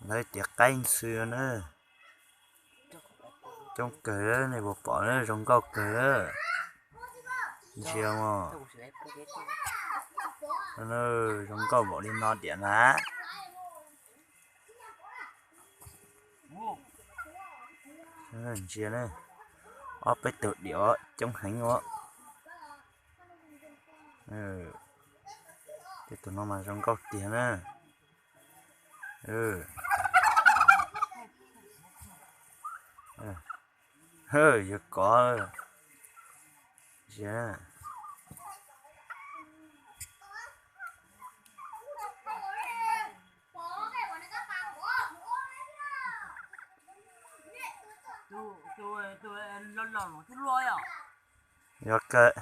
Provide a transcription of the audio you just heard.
Lawv tias qaib ntxhw na. Coob kawg, nej puas pom, zoo nkauj kawg. Ntsia mog, zoo nkauj npaum li no tiam na. Ntsia, ob peb tug diam coob heev os. Tej tus no mas zoo nkauj tiag na. Yuav kov. Yuav kawg.